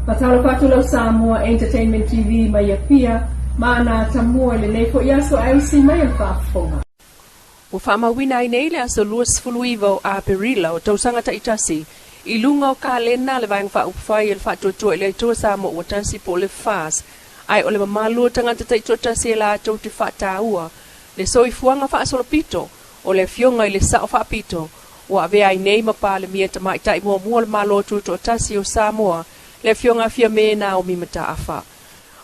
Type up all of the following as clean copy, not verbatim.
Faatalofa atu lau Samoa Entertainment TV mai Apia ma ana atamua i lenei foi aso ae usi mai o le faafofoga. Ua faamauina ai nei le aso 29 o Aperila o tausaga taitasi i luga o kalena a le Vaega Faaupufai o le Faatuatua i le Atua Samoa Ua Tasi po o le FAST, ae o le mamalu o tagata taitoatasi e latou te faataua le soifuaga faasolopito o le Afioga i le Sao Faapito ua avea ai nei ma Palemia Tamaitai muamua o le Malo Tutoatasi o Samoa, le Afioga a Fiame Naomi Mataafa.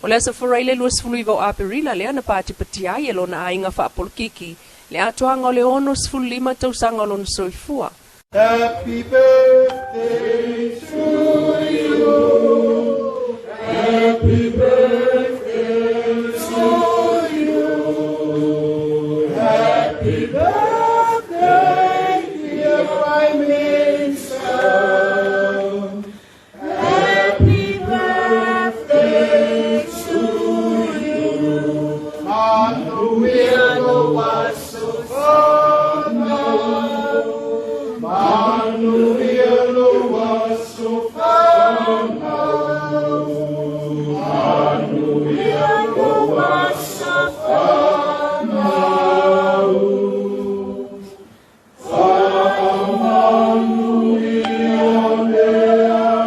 O le aso Faraile 29 o Aperila lea na patipatia ai e lona aiga faapolokiki le atoaga o le 65 tausaga o lona soifua. Happy birthday to you. Happy birthday to you. Happy birthday, dear Prime Minister. Happy birthday to you. Manuia lou aso fanau. Manuia lou aso fanau. Manuia lou aso fanau. Faamanuia le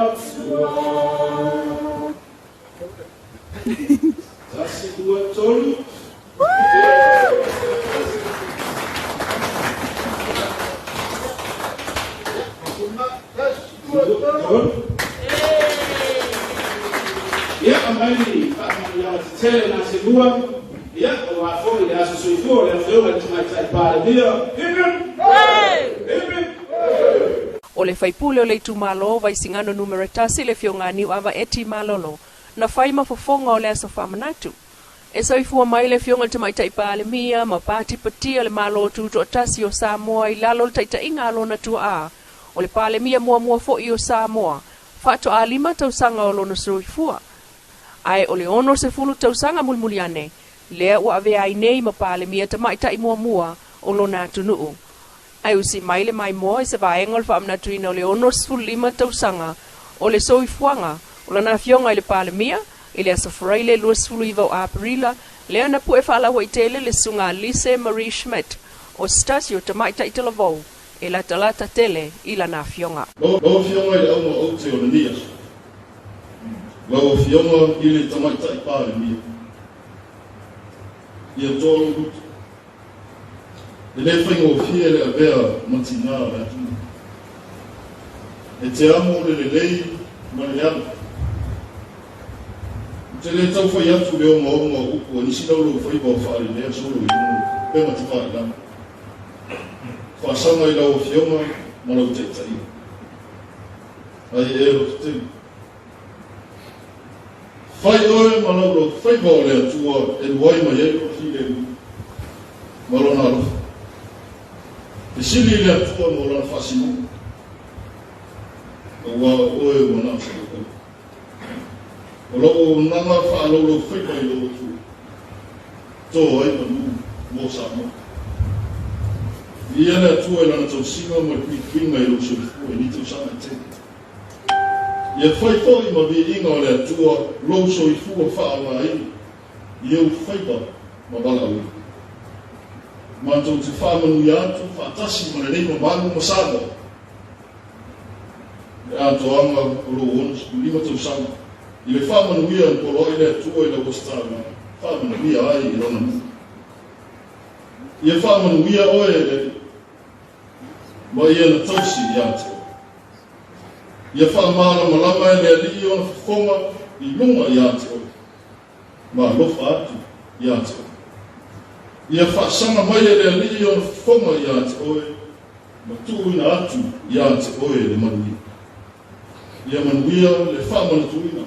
Atua. Tasi, lua, tolu. Tolu. Ia, aumai ni faamanuiaga tetele na se lua. Ia, aua foi le aso soifua o le Afioga i le Tamaitai Palemia. Hip hip! Hip hip! O le faipule o le itumalo o Vaisigano Numera tasi le Afioga a Niuava Eti Malolo na fai ma fofoga o le aso faamanatu. E soifua mai le Afioga i le Tamaitai Palemia ma patipatia le Malo Tutoatasi o Samoa i lalo o le taitaiga a lona tuaa, o le Palemia muamua foi o Samoa, faatoa 5 tausaga o lona soifua. Ae o le 60 tausaga mulimuli ane, lea ua avea ai nei ma Palemia Tamaitai muamua o lona atunuu. Ae usi mai le maimoa i se vaega o le faamanatuina o le 65 tausaga o le soifuaga o lana Afioga i le Palemia i le aso Faraile 29 o Aperila, lea na pue faalauaitele le Susuga Lise Marie Schmidt o se tasi o tamaitai talavou e latalata tele i lana Afioga. Lau Afioga i le Auga Oute o lenei aso, lau Afioga i le Tamaitai Palemia, ia toa lou loto. E le faigofie le avea ma tinā o le atunuu. E te amo le lelei ma le leaga. Ou te le tau fai atu le ogaoga o upu a nisi laulaufaiva o faalelea solo i luga o upega tafailagi. Faasaga i lau Afioga ma lau taitaiga. Ai e loto tele. Fai oe ma laulaufaiva o le Atua e luai mai ai lona filemu ma lona alofa. Fesili i le Atua mo lana faasinoga, aua o oe ua na o se lauaula. O lau auaunaga faalaulaufaiva i lou Atua, to ai manu mo Samoa. Viia le Atua i lana tausiga ma le puipuiga i lou soifua i nei tausaga e tele. Ia fai foi ma viiga o le Atua lou soifua faaaogaina i ou faiva ma valaauina. Matou te faamanuia atu faatasi ma lenei mamalu ma Samoa le atoaga o lou 65 tausaga i le faamanuia na poloai le Atua i lau ositaulaga, faamanuia ai i Lona nuu. Ia faamanuia oe e le Alii ma ia na tausi ia te oe. Ia faamalamalama e le Alii ona fofoga i luga ia te oe, ma alofa atu ia te oe. Ia faasaga mai e le Alii ona fofoga ia te oe, ma tuuina atu ia te oe le manuia. Ia manuia le faamanatuina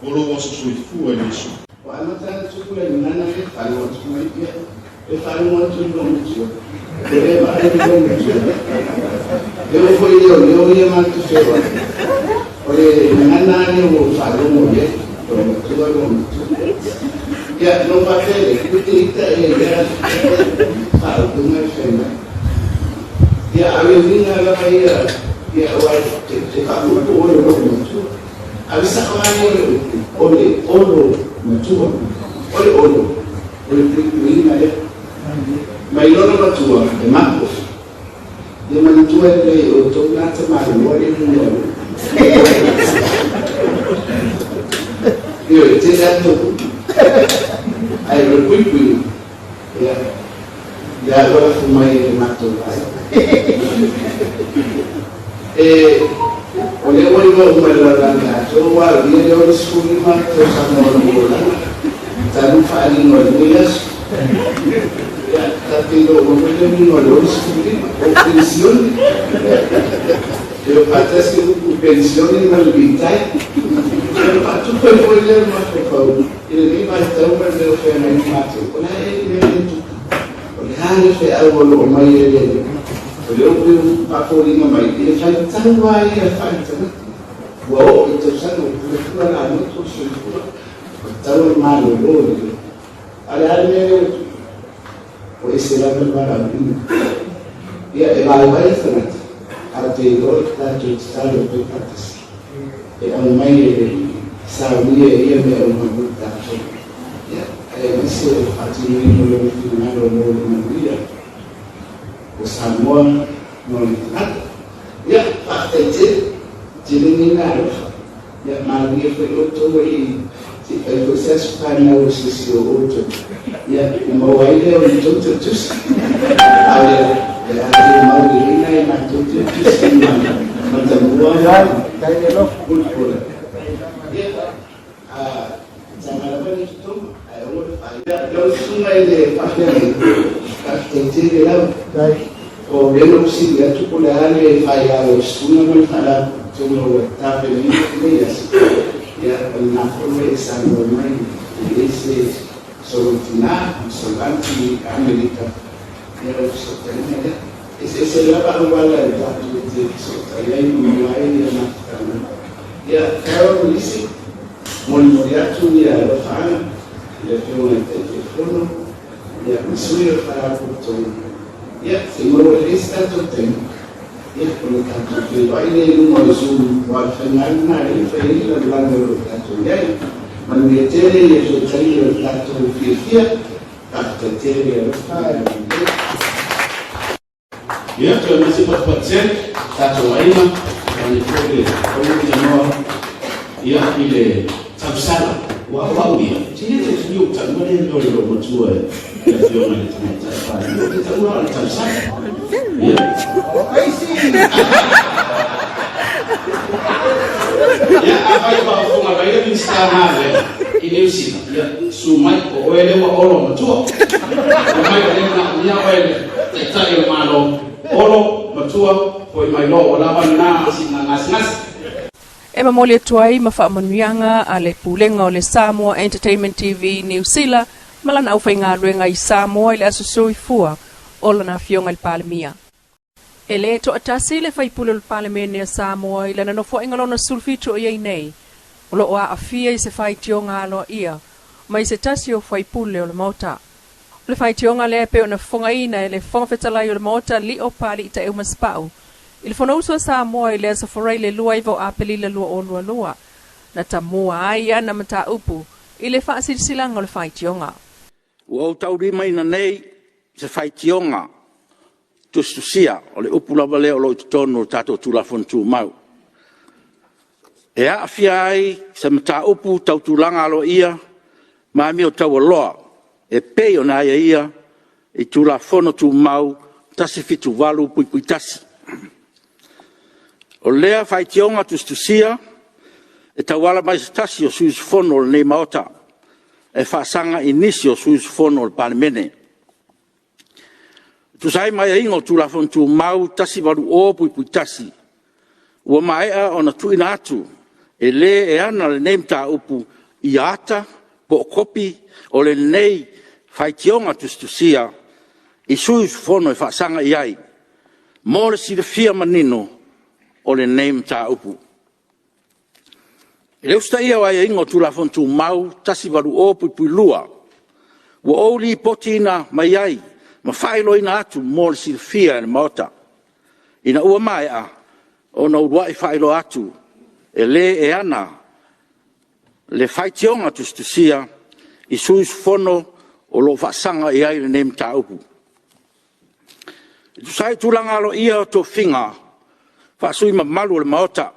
o lou aso soifua i Iesu. Ua amata ana tupu le gagana e faalogo atu mai ia, e faalogo atu i lou matua, e le vaai i lou matua. E oo foi i leoleo ia matou feoai, o le gagana lava lea ua ou faalogo i ai, lou matua, lou matua. Ia, na ou faapea lea, ute ita ea i lea faaupuga e fai mai. Ia, a o le uiga lava ia, ia aua e te faapuupuu oe i lou matua. A o le sao lava ia o le upu, o le olo matua. O le olo, o le puipuiga lea. Mai lona matua, e mako. Ia manatua lelei e outou na tamāloa le luga o Ioe, e tele lava tou upu. Ae o le puipuiga, ia, lea ua lafo mai e le matou vaega. E, o lea ua iloa uma e le lalolagi atoa, ua aulia le 65 tausaga o lou olaga, talu le faaaliga o lenei aso. Ia, ta te iloa uma foi le uiga o le 65, o penisione. E o faatasi upu penisione ma le litaea. O le faatupe foi lea o le mafaufau i lenei vaitau ma le mea o feagai ma matou, o le a ea le mea lea e tupu? O le a le feau o lo o aumai e le Alii? O lea ua pei ua faafoliga mai i le faitau lava ia faale-tagata, ua oo i tausaga ua pulapula laloto le soifua, ua tatau ona malolo lelei. A o le a le mea lea ua tupu? Ua ese lava le valaauina. Ia, e vaivai le tagata, ae ou te iloa tatou tatalo pea faatasi e aumai e le Alii, saunia e ia mea uma mo tatou. Ia, aemaise o le faatinoina o Lona finagalo mo le manuia o Samoa ma ona tagata. Ia, faafetai tele, tele nei na alofa. Ia, manuia foi outou e se i fai foi se aso fanau o se isi o outou. Ia, ona maua ai lea o le tou tusi. A o le a le mau lelei nai matou tusi ma Matamua ma Pulapula. Ia, tama lava le totoga, ae aua le faailoa. Lau susuga i le faafeagaiga, faafetai tele lava. O lea na ou fesili atu po o le a le faia o le susuga ma le faalapotopotoga ua tapenaina lenei aso, ia o lena foi ua e saunoa mai e leai se solo tina ma solo anti Amerika, ia o le fesootaiga lea. E eseese lava auala e tatou te fesootai ai ma maua ai ia mafutaga. Ia, Carol Milisi, molimoli atu ia alofaaga i le Afioga i le Taitaifono, ia ma sui o le Faalapotopotoga, ia se i maua lelei se tatou taimi, ia ona tatou feiloai lea i luga o le Zoom, aua o le faiga lava lena lea e fai ai le lalolagi o lo o tatou i ai. Manuia tele ia feutaimi o le tatou fiafia, faafetai tele le alofa ma le agalelei. Ia, toe aumai se patupatu tatou aiga, ae foi le taunoa ia i le tausala. Ua o au ia, te le te fiu taua le mea o le loomatua e le Afioga i le Tamaitai Palemia. Ou te taua o le tausala. Ia. Ia, afai o faafofoga mai le Minisita o Galuega i Niu Sila, ia, susu mai, o oe lea ua olo matua. Omai o lea e manaomia oe le Taitai o le Malo, olo matua, foi mai loa, ua lava lena sina gasegase. E momoli atu ai ma faamanuiaga a le Pulega o le Samoa Entertainment TV Niu Sila ma lana aufaigaluega i Samoa i le Aso Soifua o lana Afioga i le Palemia. E le toatasi le faipule o le Palemene a Samoa i lana nofoaiga lona 17 o i ai nei, o lo o aafia i se faitioga aloaia mai se tasi o faipule o le Maota. O le faitioga lea e pei ona fofogaina e le Fofoga Fetalai o le Maota Lio Papalii Taeu Masepau i le Fonousu a Samoa i le Aso Faraile 29 o Aperila 2022, na tamua ai ana mataupu i le faasilasilaga o le faitioga. Ua ou taulimaina nei se faitioga tusitusia, o le upu lava lea o lo o i totonu o le tatou Tulafono Tumau, e aafia ai se mataupu tau tulaga aloaia ma amio taualoa e pei ona aiaia i Tulafono Tumau 178(1). O lea faitioga tusitusia, e tauala mai i se tasi o sui usufono o lenei Maota e faasaga i nisi o sui usufono o le Palemene. E tusa ai ma aiaiga o Tulafono Tumau 180(1), ua maea ona tuuina atu e le e ana lenei mataupu ia ata po o kopi o lenei faitioga tusitusia i sui usufono e faasaga i ai, mo le silafia manino o lenei mataupu. I le usitaia o aiaiga o Tulafono Tumau 180(2), ua ou lipotiina mai ai ma faailoaina atu mo le silafia e le Maota, ina ua maea ona uluai faailoa atu e le e ana le faitioga tusitusia i sui usufono o lo o faasaga i ai lenei mataupu. E tusa ai o tulaga aloaia o tofiga faa-sui usufono mamalu o le Maota,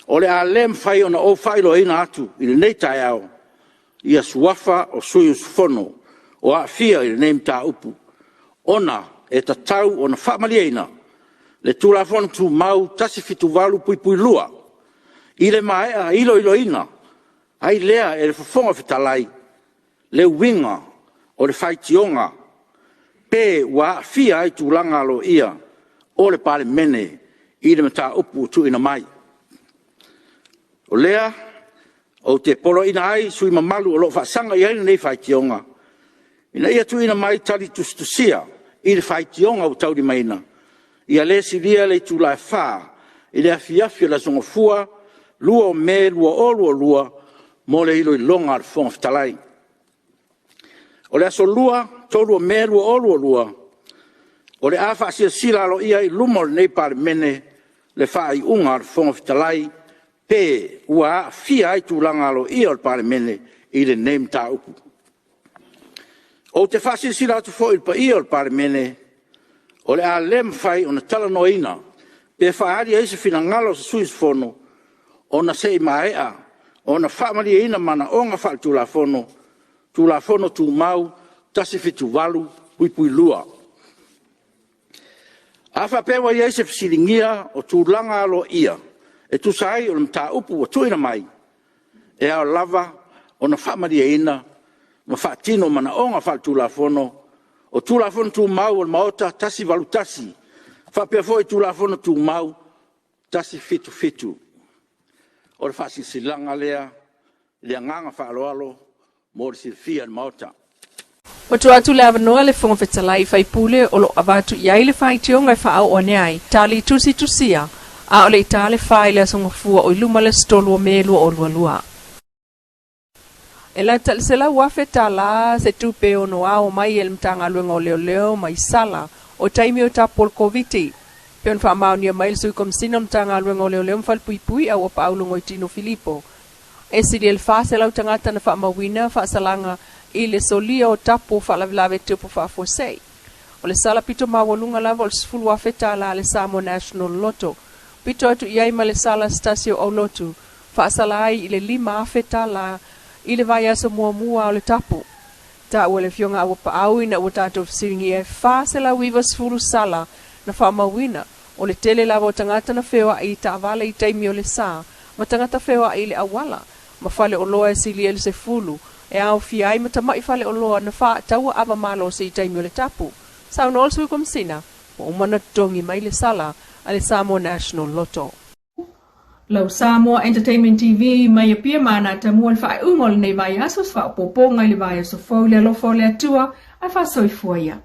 o le a le mafai ona ou faailoaina atu i lenei taeao suafa o sui usufono o aafia i lenei mataupu, ona e tatau ona faamalieina le Tulafono Tumau 178(2) i le maea iloiloina ai lea e le Fofoga Fetalai le uiga o le faitioga, pe ua aafia ai tulaga aloaia o le Palemene i le mataupu ua tuuina mai. O lea ou te poloaiina ai sui usufono mamalu o lo o faasaga i ai lenei faitioga, ina ia tuuina mai tali tusitusia i le faitioga ua taulimaina, ia le silia le itula e 4 i le afiafi o le aso Gafua, 2 o Me 2022 mo le iloiloga a le Fofoga Fetalai. O le aso Lua, 3 o Me 2022, o le a faasilasila aloaia ai i luma o lenei Palemene le faaiuga a le Fofoga Fetalai, pe ua aafia ai tulaga aloaia o le Palemene i lenei mataupu. Ou te faasilasila atu foi i le paia o le Palemene, o le a le mafai ona talanoaina pe faaali ai se finagalo o se sui usufono, ona se i maea ona faamalieina manaoga faaletulafono, Tulafono Tumau 178(2). A faapea ua i ai se fesiligia o tulaga aloaia e tusa ai o le mataupu ua tuuina mai, e ao lava ona faamalieina ma faatino manaoga faaletulafono o Tulafono Tumau a le Maota 181, faapea foi Tulafono Tumau 177. O le faasilasilaga lea i le agaga faaaloalo mo le silafia e le Maota. Ua tuu atu le avanoa i le Fofoga Fetalai i faipule o lo o avatu i ai le faitioga e faaoo ane ai tali tusitusia a o le i ta le fa i le Aso Gafua o i luma le aso 3 o Me 2022. E lata i le $100,000 se tupe e ono ao mai e le Matagaluega o Leoleo mai sala o taimi o tapu o le Koviti. Pei ona faamaonia mai e le Sui Komesina o le Matagaluega o Leoleo ma Falepuipui Auapaau Logoitino Filipo, e sili ai le 400 tagata na faamauina faasalaga i le solia o tapu o faalavelave tupu faafuasei. O le sala pito maualuga lava o le $10,000 a le Samoa National Lotto, pito atu i ai ma le sala a se tasi o aulotu, faasala ai i le $5,000 i le vaiaso muamua o le tapu. Taua le Afioga Auapaau ina ua tatou fesiligia e 490 sala na faamauina, o le tele lava o tagata na feoai i taavale i taimi o le sa, ma tagata feoai i le auala, ma faleoloa e silia i le sefulu, e aofia ai ma tamai faleoloa na faataua ava malosi i taimi o le tapu. Saunoa le Sui Komesina, ua uma ona totogi mai le sala a le Samoa National Lotto. Lau Samoa Entertainment TV mai Apia ma Anatamua le faaiuga o lenei vaiaso, se faaopoopoga i le vaiaso fou i le alofa o le Atua, ae faasoifua ia.